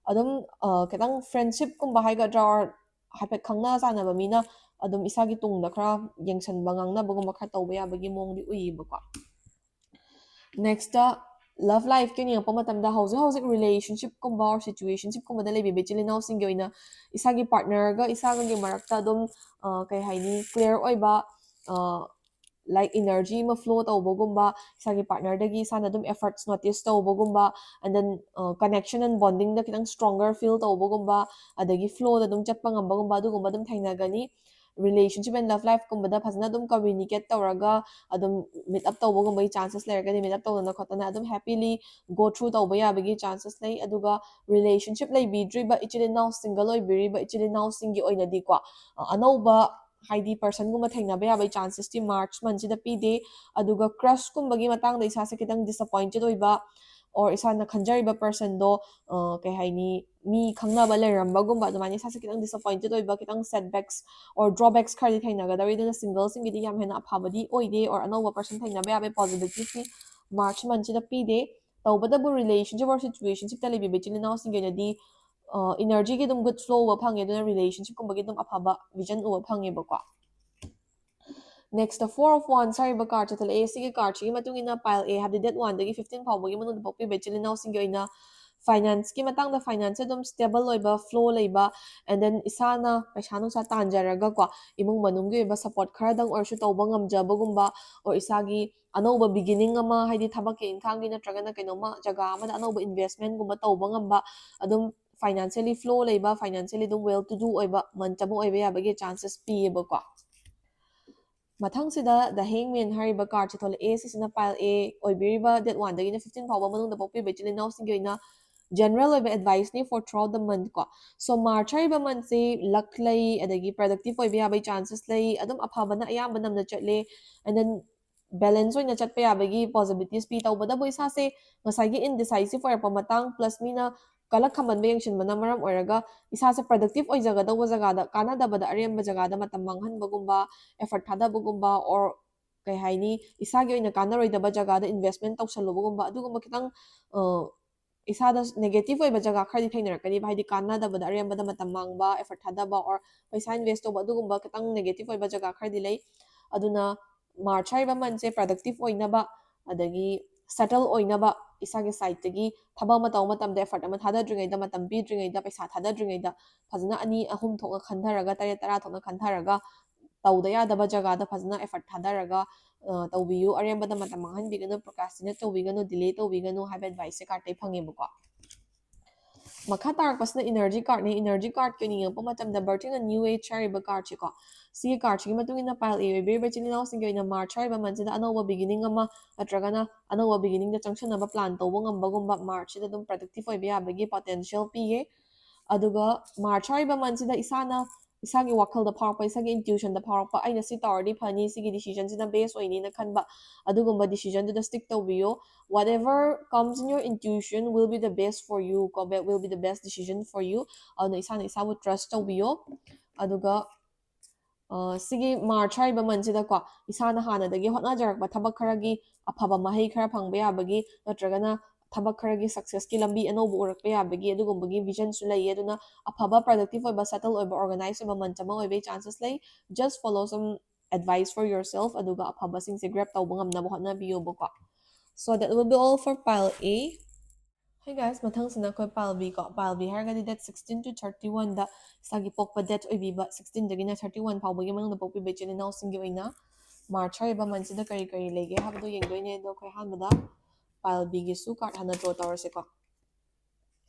ꯑꯗꯨꯝ ꯈꯤꯇꯪ friendshipꯀꯨꯝꯕ ꯍꯥꯏꯒꯗ꯭ꯔꯥ, or ꯍꯥꯏꯐꯦꯠ ꯈꯪꯅ ꯆꯥꯟꯅꯕ ꯃꯤꯅ ꯑꯗꯨꯝ ꯏꯁꯥꯒꯤ ꯇꯨꯡꯗ ꯈꯔ ꯌꯦꯡꯁꯟꯕ, ꯉꯥꯡꯅꯕꯒꯨꯝꯕ ꯈꯔ ꯇꯧꯕ ꯌꯥꯕꯒꯤ ꯃꯑꯣꯡꯗꯤ ꯎꯏꯌꯦꯕꯀꯣ꯫ Next, love lifeꯀꯤ ꯑꯣꯏꯅ ꯌꯦꯡꯉꯛꯄ ꯃꯇꯝꯗ ꯍꯧꯖꯤꯛ ꯍꯧꯖꯤꯛ relationshipꯀꯨꯝꯕ or situationshipꯀꯨꯝꯕꯗ ꯂꯩꯕꯤꯕ ꯏꯆꯤꯜ ꯏꯅꯥꯎꯁꯤꯡꯒꯤ ꯑꯣꯏꯅ ꯏꯁꯥꯒꯤ partnerꯒ ꯏꯁꯥꯒꯒꯤ ꯃꯔꯛꯇ ꯑꯗꯨꯝ ꯀꯩ ꯍꯥꯏꯅꯤ, clear ꯑꯣꯏꯕ like energy ꯑꯃ flow ꯇꯧꯕꯒꯨꯝꯕ, ꯏꯁꯥꯒꯤ partnerꯗꯒꯤ ꯏꯁꯥꯅ ꯑꯗꯨꯝ efforts notice ꯇꯧꯕꯒꯨꯝꯕ, and then connection and bondingꯗ ꯈꯤꯇꯪ stronger feel ꯇꯧꯕꯒꯨꯝꯕ, ꯑꯗꯒꯤ flowꯗ ꯑꯗꯨꯝ ꯆꯠꯄ ꯉꯝꯕꯒꯨꯝꯕ, ꯑꯗꯨꯒꯨꯝꯕ ꯑꯗꯨꯝ ꯊꯦꯡꯅꯒꯅꯤ꯫ Relationship and love lifeꯀꯨꯝꯕꯗ ꯐꯖꯅ ꯑꯗꯨꯝ communicate ꯇꯧꯔꯒ ꯑꯗꯨꯝ meet up ꯇꯧꯕꯒꯨꯝꯕꯒꯤ chances ꯂꯩꯔꯒꯗꯤ meet up ꯇꯧꯗꯅ ꯈꯣꯠꯇꯅ ꯑꯗꯨꯝ happily go through ꯇꯧꯕ ꯌꯥꯕꯒꯤ chances ꯂꯩ꯫ ꯑꯗꯨꯒ relationship ꯂꯩꯕꯤꯗ꯭ꯔꯤꯕ ꯏꯆꯤꯜ ꯏꯅꯥꯎ, single ꯑꯣꯏꯕꯤꯔꯤꯕ ꯏꯆꯤꯜ ꯏꯅꯥꯎꯁꯤꯡꯒꯤ ꯑꯣꯏꯅꯗꯤꯀꯣ, ꯑ, ꯑꯅꯧꯕ ꯍꯥꯏꯗꯤ personꯒꯨꯝꯕ ꯊꯦꯡꯅꯕ ꯌꯥꯕꯒꯤ chancesꯇꯤ March monthꯁꯤꯗ ꯄꯤꯗꯦ꯫ ꯑꯗꯨꯒ crushꯀꯨꯝꯕꯒꯤ ꯃꯇꯥꯡꯗ ꯏꯁꯥꯁꯦ ꯈꯤꯇꯪ disappointed ꯑꯣꯏꯕ, or ꯏꯁꯥꯅ ꯈꯟꯖꯔꯤꯕ personꯗꯣ, ꯑ, ꯀꯩ ꯍꯥꯏꯅꯤ, ꯃꯤ ꯈꯪꯅꯕ ꯂꯩꯔꯝꯕꯒꯨꯝꯕ, ꯑꯗꯨꯃꯥꯏꯅ ꯏꯁꯥꯁꯦ ꯈꯤꯇꯪ disappointed ꯑꯣꯏꯕ, ꯈꯤꯇꯪ setbacks or drawbacks ꯈꯔꯗꯤ ꯊꯦꯡꯅꯒꯗꯧꯔꯤ꯫ ꯑꯗꯨꯅ singleꯁꯤꯡꯒꯤꯗꯤ ꯌꯥꯝ ꯍꯦꯟꯅ ꯑꯐꯕꯗꯤ ꯑꯣꯏꯗꯦ, or ꯑꯅꯧꯕ person ꯊꯦꯡꯅꯕ ꯌꯥꯕꯒꯤ possibilityꯁꯤ March monthꯁꯤꯗ ꯄꯤꯗꯦ꯫ ꯇꯧꯕꯇꯕꯨ relationship or situationshipꯇ ꯂꯩꯕꯤꯕ ꯏꯆꯤꯜ ꯏꯅꯥꯎꯁꯤꯡꯒꯤ ꯑꯣꯏꯅꯗꯤ, ꯑ, energyꯒꯤ ꯑꯗꯨꯝ good flow ꯎꯕ ꯐꯪꯉꯦ, ꯑꯗꯨꯅ relationshipꯀꯨꯝꯕꯒꯤ ꯑꯗꯨꯝ ꯑꯐꯕ vision ꯎꯕ ꯐꯪꯉꯦꯕꯀꯣ꯫ Next, the Four of Wands ꯍꯥꯏꯔꯤꯕ cardꯁꯦ ꯊꯣꯛꯂꯛꯑꯦ꯫ ꯁꯤꯒꯤ cardꯁꯤꯒꯤ ꯃꯇꯨꯡ ꯏꯟꯅ pile A ꯍꯥꯏꯕꯗꯤ date oneꯗꯒꯤ fifteen ꯐꯥꯎꯕꯒꯤ ꯃꯅꯨꯡꯗ ꯄꯣꯛꯄꯤꯕ ꯏꯆꯤꯜ ꯏꯅꯥꯎꯁꯤꯡꯒꯤ ꯑꯣꯏꯅ financeꯀꯤ ꯃꯇꯥꯡꯗ, financeꯁꯦ ꯑꯗꯨꯝ stable ꯑꯣꯏꯕ, flow ꯂꯩꯕ, and then ꯏꯁꯥꯅ ꯄꯩꯁꯥ ꯅꯨꯡꯁꯥ ꯇꯥꯟꯖꯔꯒꯀꯣ, ꯏꯃꯨꯡ ꯃꯅꯨꯡꯒꯤ ꯑꯣꯏꯕ support ꯈꯔꯗꯪ ꯑꯣꯏꯔꯁꯨ ꯇꯧꯕ ꯉꯝꯖꯕꯒꯨꯝꯕ, or ꯏꯁꯥꯒꯤ ꯑꯅꯧꯕ beginninging ꯑꯃ, ꯍꯥꯏꯗꯤ ꯊꯕꯛꯀꯤ ꯏꯪꯈꯥꯡꯒꯤ ꯅꯠꯇ꯭ꯔꯒꯅ ꯀꯩꯅꯣꯝꯃ ꯖꯒꯥ ꯑꯃꯗ ꯑꯅꯧꯕ investmentꯒꯨꯝꯕ ꯇꯧꯕ ꯉꯝꯕ, ꯑꯗꯨꯝ financially flow ꯂꯩꯕ, financially ꯑꯗꯨꯝ well to do ꯑꯣꯏꯕ month ꯑꯃ ꯑꯣꯏꯕ ꯌꯥꯕꯒꯤ chances ꯄꯤꯌꯦꯕꯀꯣ꯫ ꯃꯊꯪꯁꯤꯗ The Hangman ꯍꯥꯏꯔꯤꯕ cardꯁꯦ ꯊꯣꯛꯂꯛꯑꯦ꯫ ꯁꯤꯁꯤꯅ pile A ꯑꯣꯏꯕꯤꯔꯤꯕ date oneꯗꯒꯤꯅ fifteen ꯐꯥꯎꯕ ꯃꯅꯨꯡꯗ ꯄꯣꯛꯄꯤꯕ ꯏꯆꯤꯜ ꯏꯅꯥꯎꯁꯤꯡꯒꯤ ꯑꯣꯏꯅ general ꯑꯣꯏꯕ adviceꯅꯤ for throughout the month ꯀꯣ꯫ So March ꯍꯥꯏꯔꯤꯕ monthꯁꯤ luck ꯂꯩ, ꯑꯗꯒꯤ productive ꯑꯣꯏꯕ ꯌꯥꯕꯒꯤ chances ꯂꯩ, ꯑꯗꯨꯝ ꯑꯐꯕꯅ ꯑꯌꯥꯝꯕ ꯅꯝꯅ ꯆꯠꯂꯦ, and then balance ꯑꯣꯏꯅ ꯆꯠꯄ ꯌꯥꯕꯒꯤ possibilities ꯄꯤ꯫ ꯇꯧꯕꯇꯕꯨ ꯏꯁꯥꯁꯦ ꯉꯁꯥꯏꯒꯤ indecisive ꯑꯣꯏꯔꯛꯄ ꯃꯇꯥꯡ, plus ꯃꯤꯅ ꯀꯂꯛ ꯈꯝꯕꯟꯕ ꯌꯦꯡꯁꯤꯟꯕꯅ ꯃꯔꯝ ꯑꯣꯏꯔꯒ ꯏꯁꯥꯁꯦ productive ꯑꯣꯏꯖꯒꯗꯧꯕ ꯖꯒꯥꯗ, ꯀꯥꯟꯅꯗꯕꯗ ꯑꯔꯦꯝꯕ ꯖꯒꯥꯗ ꯃꯇꯝ ꯃꯥꯡꯍꯟꯕꯒꯨꯝꯕ, effort ꯊꯥꯗꯕꯒꯨꯝꯕ, or ꯀꯩ ꯍꯥꯏꯅꯤ, ꯏꯁꯥꯒꯤ ꯑꯣꯏꯅ ꯀꯥꯟꯅꯔꯣꯏꯗꯕ ꯖꯒꯥꯗ investment ꯇꯧꯁꯜꯂꯨꯕꯒꯨꯝꯕ, ꯑꯗꯨꯒꯨꯝꯕ ꯈꯤꯇꯪ, ꯑ, ꯏꯁꯥꯗ negative ꯑꯣꯏꯕ ꯖꯒꯥ ꯈꯔꯗꯤ ꯊꯦꯡꯅꯔꯛꯀꯅꯤꯕ, ꯍꯥꯏꯗꯤ ꯀꯥꯟꯅꯗꯕꯗ ꯑꯔꯦꯝꯕꯗ ꯃꯇꯝ ꯃꯥꯡꯕ, effort ꯊꯥꯗꯕ, or ꯄꯩꯁꯥ invest ꯇꯧꯕ, ꯑꯗꯨꯒꯨꯝꯕ ꯈꯤꯇꯪ negative ꯑꯣꯏꯕ ꯖꯒꯥ ꯈꯔꯗꯤ ꯂꯩ꯫ ꯑꯗꯨꯅ March ꯍꯥꯏꯔꯤꯕ monthꯁꯦ productive ꯑꯣꯏꯅꯕ, ꯑꯗꯒꯤ settle ꯑꯣꯏꯅꯕ, ꯏꯁꯥꯒꯤ sideꯇꯒꯤ ꯊꯕꯛ ꯑꯃ ꯇꯧꯕ ꯃꯇꯝꯗ effort ꯑꯃ ꯊꯥꯗꯗ꯭ꯔꯤꯉꯩꯗ, ꯃꯇꯝ ꯄꯤꯗ꯭ꯔꯤꯉꯩꯗ, ꯄꯩꯁꯥ ꯊꯥꯗꯗ꯭ꯔꯤꯉꯩꯗ ꯐꯖꯅ ꯑꯅꯤ ꯑꯍꯨꯝ ꯊꯣꯛꯅ ꯈꯟꯊꯔꯒ, ꯇꯔꯦꯠ ꯇꯔꯥ ꯊꯣꯛꯅ ꯈꯟꯊꯔꯒ ꯇꯧꯗ ꯌꯥꯗꯕ ꯖꯒꯥꯗ ꯐꯖꯅ effort ꯊꯥꯗꯔꯒ ꯇꯧꯕꯤꯌꯨ꯫ ꯑꯔꯦꯝꯕꯗ ꯃꯇꯝ ꯃꯥꯡꯍꯟꯕꯤꯒꯅꯨ, procrastinate ꯇꯧꯕꯤꯒꯅꯨ, delay ꯇꯧꯕꯤꯒꯅꯨ ꯍꯥꯏꯕ advice ꯁꯦ card ꯇꯩ ꯐꯪꯉꯦꯕꯀꯣ꯫ ꯃꯈꯥ ꯇꯥꯔꯛꯄꯁꯤꯅ energy card ꯅꯤ꯫ Energy card ꯀꯤ ꯑꯣꯏꯅ ꯌꯦꯡꯉꯛꯄ ꯃꯇꯝꯗ Birthing a New Age ꯍꯥꯏꯔꯤꯕ card ꯁꯦꯀꯣ, ꯁꯤꯒꯤ card ꯁꯤꯒꯤ ꯃꯇꯨꯡ ꯏꯟꯅ pile A ꯑꯣꯏꯕꯤꯔꯤꯕ ꯏꯆꯤꯜ ꯏꯅꯥꯎꯁꯤꯡꯒꯤ ꯑꯣꯏꯅ March ꯍꯥꯏꯔꯤꯕ month ꯁꯤꯗ ꯑꯅꯧꯕ beginning ꯑꯃ ꯅꯠꯇ꯭ꯔꯒꯅ ꯑꯅꯧꯕ beginning ꯗ ꯆꯪꯁꯟꯅꯕ plan ꯇꯧꯕ ꯉꯝꯕꯒꯨꯝꯕ March ꯁꯤꯗ ꯑꯗꯨꯝ productive ꯑꯣꯏꯕ ꯌꯥꯕꯒꯤ potential ꯄꯤꯌꯦ꯫ ꯑꯗꯨꯒ March ꯍꯥꯏꯔꯤꯕ month ꯁꯤꯗ ꯏꯁꯥꯅ ꯏꯁꯥꯒꯤ ꯋꯥꯈꯜꯗ ꯐꯥꯎꯔꯛꯄ, ꯏꯁꯥꯒꯤ intuition ꯗ ꯐꯥꯎꯔꯛꯄ, ꯑꯩꯅ ꯁꯤ ꯇꯧꯔꯗꯤ ꯐꯅꯤ, ꯁꯤꯒꯤ decision ꯁꯤꯅ best ꯑꯣꯏꯅꯤꯅ ꯈꯟꯕ ꯑꯗꯨꯒꯨꯝꯕ decision ꯗꯨꯗ stick ꯇꯧꯕꯤꯌꯣ꯫ Whatever comes in your intuition will be the best for you ꯀꯣ, will be the best decision for you꯫ ꯑꯗꯨꯅ ꯏꯁꯥꯅ ꯏꯁꯥꯕꯨ trust ꯇꯧꯕꯤꯌꯣ꯫ ꯑꯗꯨꯒ ꯁꯤꯒꯤ March ꯍꯥꯏꯔꯤꯕ month ꯁꯤꯗꯀꯣ, ꯏꯁꯥꯅ ꯍꯥꯟꯅꯗꯒꯤ ꯍꯣꯠꯅꯖꯔꯛꯄ ꯊꯕꯛ ꯈꯔꯒꯤ ꯑꯐꯕ ꯃꯍꯩ ꯈꯔ ꯐꯪꯕ ꯌꯥꯕꯒꯤ ꯅꯠꯇ꯭ꯔꯒꯅ ꯊꯕꯛ ꯈꯔꯒꯤ success ꯀꯤ ꯂꯝꯕꯤ ꯑꯅꯧꯕ ꯎꯔꯛꯄ ꯌꯥꯕꯒꯤ ꯑꯗꯨꯒꯨꯝꯕꯒꯤ vision ꯁꯨ ꯂꯩꯌꯦ꯫ ꯑꯗꯨꯅ ꯑꯐꯕ, productive ꯑꯣꯏꯕ, settle ꯑꯣꯏꯕ, organize ꯑꯣꯏꯕ month ꯑꯃ ꯑꯣꯏꯕꯒꯤ chances ꯂꯩ꯫ Just follow some advice for yourself, ꯑꯗꯨꯒ ꯑꯐꯕꯁꯤꯡꯁꯦ grab ꯇꯧꯕ ꯉꯝꯅꯕ ꯍꯣꯠꯅꯕꯤꯌꯣꯕꯀꯣ꯫ So that will be all for pile A. Hey guys, ꯃꯊꯪꯁꯤꯅ ꯑꯩꯈꯣꯏ pile B ꯀꯣ꯫ Pile B ꯍꯥꯏꯔꯒꯗꯤ date sixteen to thirty one ꯗ ꯏꯁꯥꯒꯤ ꯄꯣꯛꯄ date ꯑꯣꯏꯕꯤꯕ, sixteen ꯗꯒꯤꯅ thirty one ꯐꯥꯎꯕꯒꯤ ꯃꯅꯨꯡꯗ ꯄꯣꯛꯄꯤꯕ ꯏꯆꯤꯜ ꯏꯅꯥꯎꯁꯤꯡꯒꯤ ꯑꯣꯏꯅ March ꯍꯥꯏꯔꯤꯕ month ꯁꯤꯗ ꯀꯔꯤ ꯀꯔꯤ ꯂꯩꯒꯦ ꯍꯥꯏꯕꯗꯣ ꯌꯦꯡꯗꯣꯏꯅꯦ꯫ ꯑꯗꯣ ꯑꯩꯈꯣꯏ ꯑꯍꯥꯟꯕꯗ pile B ꯒꯤꯁꯨ card ꯍꯥꯟꯅ draw ꯇꯧꯔꯁꯦꯀꯣ꯫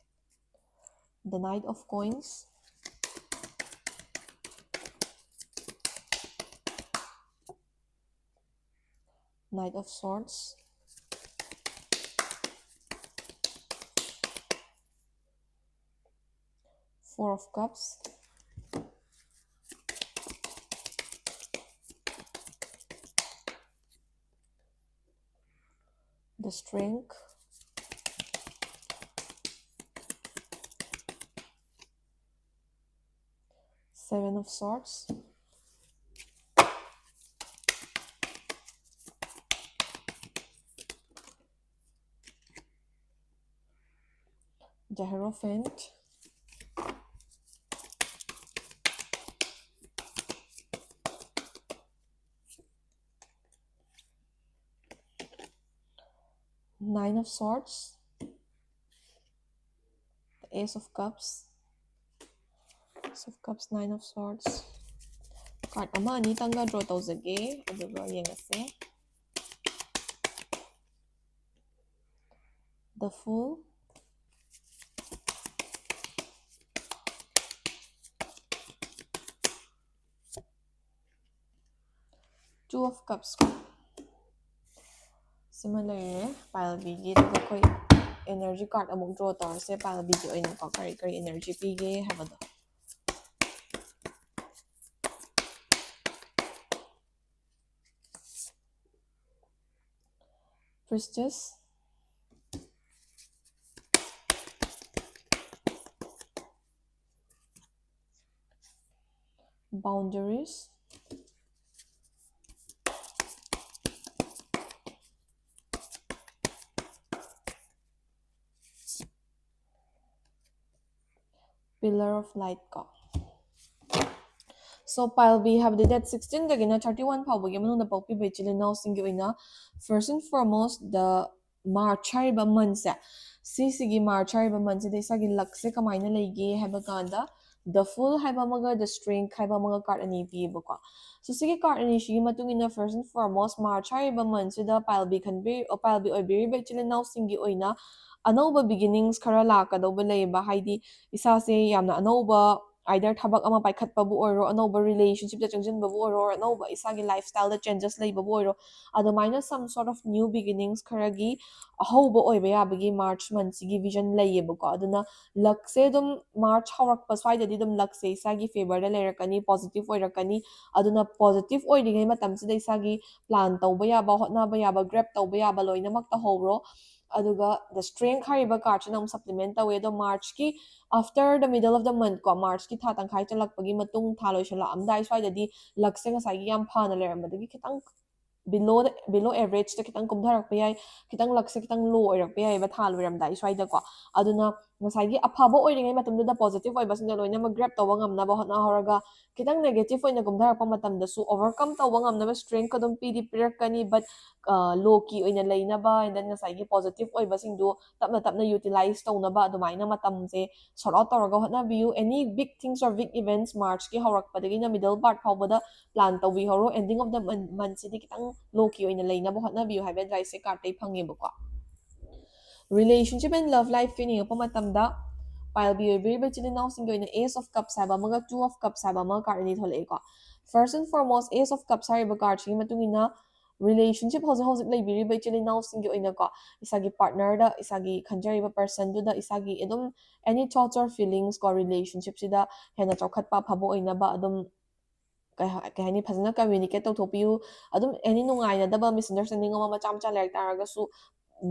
The Knight of Coins, Knight of Swords, Four of Cups, the Strength, Seven of Swords, the Hierophant, Nine of Swords, the Ace of Cups, Ace of Cups, Nine of Swords, Card ꯑꯃ ꯑꯅꯤꯇꯪꯒ draw ꯇꯧꯖꯒꯦ, ꯑꯗꯨꯒ ꯌꯦꯡꯉꯁꯦ. The Fool, Two of Cups ꯀꯣ ꯁꯤꯃ ꯂꯩꯔꯦ pile Bꯒꯤ꯫ ꯑꯗꯨꯒ ꯑꯩꯈꯣꯏ energy card ꯑꯃꯨꯛ draw ꯇꯧꯔꯁꯦ, pile Bꯒꯤ ꯑꯣꯏꯅꯀꯣ ꯀꯔꯤ ꯀꯔꯤ energy ꯄꯤꯒꯦ ꯍꯥꯏꯕꯗꯣ꯫ Priestess, Boundaries, Pillar of Light ꯀꯣ꯫ So pile B ꯍꯥꯏꯕꯗꯤ date sixteen ꯗꯒꯤꯅ thirty one ꯐꯥꯎꯕꯒꯤ ꯃꯅꯨꯡꯗ ꯄꯣꯛꯄꯤꯕ ꯏꯆꯤꯜ ꯏꯅꯥꯎꯁꯤꯡꯒꯤ ꯑꯣꯏꯅ, first and foremost, the March ꯍꯥꯏꯔꯤꯕ month ꯁꯦ, ꯁꯤꯁꯤꯒꯤ March ꯍꯥꯏꯔꯤꯕ month ꯁꯤꯗ ꯏꯁꯥꯒꯤ luck ꯁꯦ ꯀꯃꯥꯏꯅ ꯂꯩꯒꯦ ꯍꯥꯏꯕ ꯀꯥꯟꯗ, The Fool ꯍꯥꯏꯕ ꯑꯃꯒ The Strength ꯍꯥꯏꯕ ꯑꯃꯒ card ꯑꯅꯤ ꯄꯤꯌꯦꯕꯀꯣ꯫ So ꯁꯤꯒꯤ card ꯑꯅꯤꯁꯤꯒꯤ ꯃꯇꯨꯡ ꯏꯟꯅ, first and foremost, March ꯍꯥꯏꯔꯤꯕ month ꯁꯤꯗ pile B ꯈꯟꯕꯤ-, pile B ꯑꯣꯏꯕꯤꯔꯤꯕ ꯏꯆꯤꯜ ꯏꯅꯥꯎꯁꯤꯡꯒꯤ ꯑꯣꯏꯅ ꯑꯅꯧꯕ beginnings ꯈꯔ ꯂꯥꯛꯀꯗꯧꯕ ꯂꯩꯌꯦꯕ꯫ ꯍꯥꯏꯗꯤ ꯏꯁꯥꯁꯦ ꯌꯥꯝꯅ ꯑꯅꯧꯕ, either ꯊꯕꯛ ꯑꯃ ꯄꯥꯏꯈꯠꯄꯕꯨ ꯑꯣꯏꯔꯣ, ꯑꯅꯧꯕ relationship ꯇ ꯆꯪꯁꯤꯟꯕꯕꯨ ꯑꯣꯏꯔꯣ, or ꯑꯅꯧꯕ ꯏꯁꯥꯒꯤ lifestyle ꯗ changes ꯂꯩꯕꯕꯨ ꯑꯣꯏꯔꯣ, ꯑꯗꯨꯃꯥꯏꯅ some sort of new beginnings ꯈꯔꯒꯤ ꯑꯍꯧꯕ ꯑꯣꯏꯕ ꯌꯥꯕꯒꯤ March month ꯁꯤꯒꯤ vision ꯂꯩꯌꯦꯕꯀꯣ꯫ ꯑꯗꯨꯅ luck ꯁꯦ ꯑꯗꯨꯝ March ꯍꯧꯔꯛꯄ ꯁ꯭ꯋꯥꯏꯗꯗꯤ ꯑꯗꯨꯝ luck ꯁꯦ ꯏꯁꯥꯒꯤ favour ꯗ ꯂꯩꯔꯛꯀꯅꯤ, positive ꯑꯣꯏꯔꯛꯀꯅꯤ꯫ ꯑꯗꯨꯅ positive ꯑꯣꯏꯔꯤꯉꯩ ꯃꯇꯝꯁꯤꯗ ꯏꯁꯥꯒꯤ plan ꯇꯧꯕ ꯌꯥꯕ, ꯍꯣꯠꯅꯕ ꯌꯥꯕ, grab ꯇꯧꯕ ꯌꯥꯕ ꯂꯣꯏꯅꯃꯛ ꯇꯧꯍꯧꯔꯣ꯫ ꯑꯗꯨꯒ The Strength ꯍꯥꯏꯔꯤꯕ card ꯁꯤꯅ ꯑꯃꯨꯛ supplement ꯇꯧꯋꯦ꯫ ꯑꯗꯣ March ꯀꯤ after the middle of the month ꯀꯣ, March ꯀꯤ ꯊꯥ ꯇꯪꯈꯥꯏ ꯆꯜꯂꯛꯄꯒꯤ ꯃꯇꯨꯡ, ꯊꯥ ꯂꯣꯏꯁꯤꯜꯂꯛꯑꯝꯗꯥꯏ ꯁ꯭ꯋꯥꯏꯗꯗꯤ luck ꯁꯦ ꯉꯁꯥꯏꯒꯤ ꯌꯥꯝ ꯐꯅ ꯂꯩꯔꯝꯕꯗꯒꯤ ꯈꯤꯇꯪ below the, below average ꯇ ꯈꯤꯇꯪ ꯀꯨꯝꯊꯔꯛꯄ ꯌꯥꯏ, ꯈꯤꯇꯪ luck ꯁꯦ ꯈꯤꯇꯪ low ꯑꯣꯏꯔꯛꯄ ꯌꯥꯏꯑꯕ ꯊꯥ ꯂꯣꯏꯔꯝꯗꯥꯏ ꯁ꯭ꯋꯥꯏꯗꯀꯣ꯫ ꯑꯗꯨꯅ ꯉꯁꯥꯏꯒꯤ ꯑꯐꯕ ꯑꯣꯏꯔꯤꯉꯩ ꯃꯇꯝꯗꯨꯗ positive ꯑꯣꯏꯕꯁꯤꯡꯗꯣ ꯂꯣꯏꯅꯃꯛ grab ꯇꯧꯕ ꯉꯝꯅꯕ ꯍꯣꯠꯅꯍꯧꯔꯒ, ꯈꯤꯇꯪ negative ꯑꯣꯏꯅ ꯀꯨꯝꯊꯔꯛꯄ ꯃꯇꯝꯗꯁꯨ overcome ꯇꯧꯕ ꯉꯝꯅꯕ strength ꯑꯗꯨꯝ ꯄꯤꯗꯤ ꯄꯤꯔꯛꯀꯅꯤ, but low key ꯑꯣꯏꯅ ꯂꯩꯅꯕ, and then ꯉꯁꯥꯏꯒꯤ positive ꯑꯣꯏꯕꯁꯤꯡꯗꯨ ꯇꯞꯅ ꯇꯞꯅ utilize ꯇꯧꯅꯕ ꯑꯗꯨꯃꯥꯏꯅ ꯃꯇꯝꯁꯦ sort out ꯇꯧꯔꯒ ꯍꯣꯠꯅꯕꯤꯌꯨ꯫ Any big things or big events March ꯀꯤ ꯍꯧꯔꯛꯄꯗꯒꯤꯅ middle part ꯐꯥꯎꯕꯗ plan ꯇꯧꯕꯤꯍꯧꯔꯣ꯫ Ending of the month ꯁꯤꯗꯤ ꯈꯤꯇꯪ low key ꯑꯣꯏꯅ ꯂꯩꯅꯕ ꯍꯣꯠꯅꯕꯤꯌꯨ ꯍꯥꯏꯕ advice ꯁꯦ card ꯇꯩ ꯐꯪꯉꯦꯕꯀꯣ꯫ Relationship and love life ꯀꯤ ꯌꯦꯡꯉꯛꯄ ꯃꯇꯝꯗ, pile B ꯑꯣꯏꯕꯤꯔꯤꯕ ꯏꯆꯤꯜ ꯏꯅꯥꯎꯁꯤꯡꯒꯤ ꯑꯣꯏꯅ Ace of Cups ꯍꯥꯏꯕ ꯑꯃꯒ Two of Cups ꯍꯥꯏꯕ ꯑꯃꯒ card ꯑꯅꯤ ꯊꯣꯛꯂꯛꯑꯦꯀꯣ꯫ First and foremost, Ace of Cups ꯍꯥꯏꯔꯤꯕ card ꯁꯤꯒꯤ ꯃꯇꯨꯡ ꯏꯟꯅ relationship ꯍꯧꯖꯤꯛ ꯍꯧꯖꯤꯛ ꯂꯩꯕꯤꯔꯤꯕ ꯏꯆꯤꯜ ꯏꯅꯥꯎꯁꯤꯡꯒꯤ ꯑꯣꯏꯅꯀꯣ, ꯏꯁꯥꯒꯤ partner ꯗ, ꯏꯁꯥꯒꯤ ꯈꯟꯖꯔꯤꯕ person ꯗꯨꯗ ꯏꯁꯥꯒꯤ ꯑꯗꯨꯝ any thoughts or feelings ꯀꯣ, relationship ꯁꯤꯗ ꯍꯦꯟꯅ ꯆꯥꯎꯈꯠꯄ ꯑꯐꯕ ꯑꯣꯏꯅꯕ ꯑꯗꯨꯝ ꯀꯩ ꯍꯥ-, ꯀꯩ ꯍꯥꯏꯅꯤ, ꯐꯖꯅ communicate ꯇꯧꯊꯣꯛꯄꯤꯌꯨ꯫ ꯑꯗꯨꯝ any ꯅꯨꯡꯉꯥꯏꯅꯗꯕ misunderstanding ꯑꯃ ꯃꯆꯥ ꯃꯆꯥ ꯂꯩꯔꯛ ꯇꯥꯔꯒꯁꯨ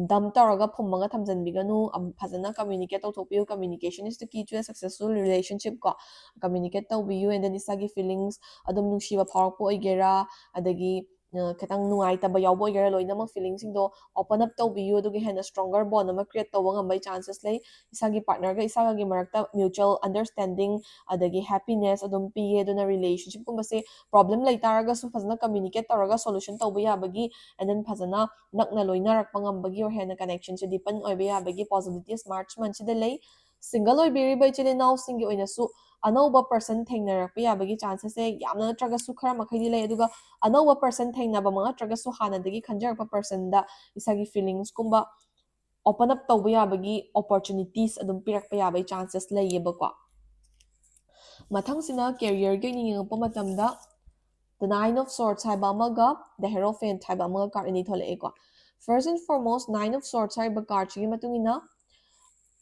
dump ꯇꯧꯔꯒ ꯐꯨꯝꯃꯒ ꯊꯝꯖꯤꯟꯕꯤꯒꯅꯨ꯫ ꯑꯝ, ꯐꯖꯅ communicate ꯇꯧꯊꯣꯛꯄꯤꯌꯨ꯫ Communication is the key to a successful relationship ꯀꯣ꯫ Communicate ꯇꯧꯕꯤꯌꯨ, and then ꯏꯁꯥꯒꯤ feelings ꯑꯗꯨꯝ ꯅꯨꯡꯁꯤꯕ ꯐꯥꯎꯔꯛꯄ ꯑꯣꯏꯒꯦꯔꯥ, ꯑꯗꯒꯤ, ꯑ, ꯈꯤꯇꯪ ꯅꯨꯡꯉꯥꯏꯇꯕ ꯌꯥꯎꯕ ꯑꯣꯏꯒꯦꯔꯥ, ꯂꯣꯏꯅꯃꯛ feelings ꯁꯤꯡꯗꯣ open up ꯇꯧꯕꯤꯌꯨ, ꯑꯗꯨꯒ ꯍꯦꯟꯅ stronger bond ꯑꯃ create ꯇꯧꯕ ꯉꯝꯕꯒꯤ chances ꯂꯩ꯫ ꯏꯁꯥꯒꯤ partner ꯒ ꯏꯁꯥꯒꯒꯤ ꯃꯔꯛꯇ mutual understanding ꯑꯗꯒꯤ happiness ꯑꯗꯨꯝ ꯄꯤꯌꯦ꯫ ꯑꯗꯨꯅ relationship ꯀꯨꯝꯕꯁꯦ problem ꯂꯩ ꯇꯥꯔꯒꯁꯨ ꯐꯖꯅ communicate ꯇꯧꯔꯒ solution ꯇꯧꯕ ꯌꯥꯕꯒꯤ, and then ꯐꯖꯅ ꯅꯛꯅ ꯂꯣꯏꯅꯔꯛꯄ ꯉꯝꯕꯒꯤ or ꯍꯦꯟꯅ connection ꯁꯦ deepen ꯑꯣꯏꯕ ꯌꯥꯕꯒꯤ possibilities March month ꯁꯤꯗ ꯂꯩ꯫ Single ꯑꯣꯏꯕꯤꯔꯤꯕ ꯏꯆꯤꯜ ꯏꯅꯥꯎꯁꯤꯡꯒꯤ ꯑꯣꯏꯅꯁꯨ ꯑꯅꯧꯕ person ꯊꯦꯡꯅꯔꯛꯄ ꯌꯥꯕꯒꯤ chances ꯁꯦ ꯌꯥꯝꯅ ꯅꯠꯇ꯭ꯔꯒꯁꯨ ꯈꯔ ꯃꯈꯩꯗꯤ ꯂꯩ, ꯑꯗꯨꯒ ꯑꯅꯧꯕ person ꯊꯦꯡꯅꯕꯃꯛ ꯅꯠꯇ꯭ꯔꯒꯁꯨ ꯍꯥꯟꯅꯗꯒꯤ ꯈꯟꯖꯔꯛꯄ person ꯗ ꯏꯁꯥꯒꯤ feelings ꯀꯨꯝꯕ open up ꯇꯧꯕ ꯌꯥꯕꯒꯤ opportunities ꯑꯗꯨꯝ ꯄꯤꯔꯛꯄ ꯌꯥꯕꯒꯤ chances ꯂꯩꯌꯦꯕꯀꯣ꯫ ꯃꯊꯪꯁꯤꯅ career ꯒꯤ ꯑꯣꯏꯅ ꯌꯦꯡꯉꯛꯄ ꯃꯇꯝꯗ, The Nine of Swords ꯍꯥꯏꯕ ꯑꯃꯒ The Hierophant ꯍꯥꯏꯕ ꯑꯃꯒ card ꯑꯅꯤ ꯊꯣꯛꯂꯛꯑꯦꯀꯣ꯫ First and foremost, Nine of Swords ꯍꯥꯏꯔꯤꯕ card ꯁꯤꯒꯤ ꯃꯇꯨꯡ ꯏꯟꯅ,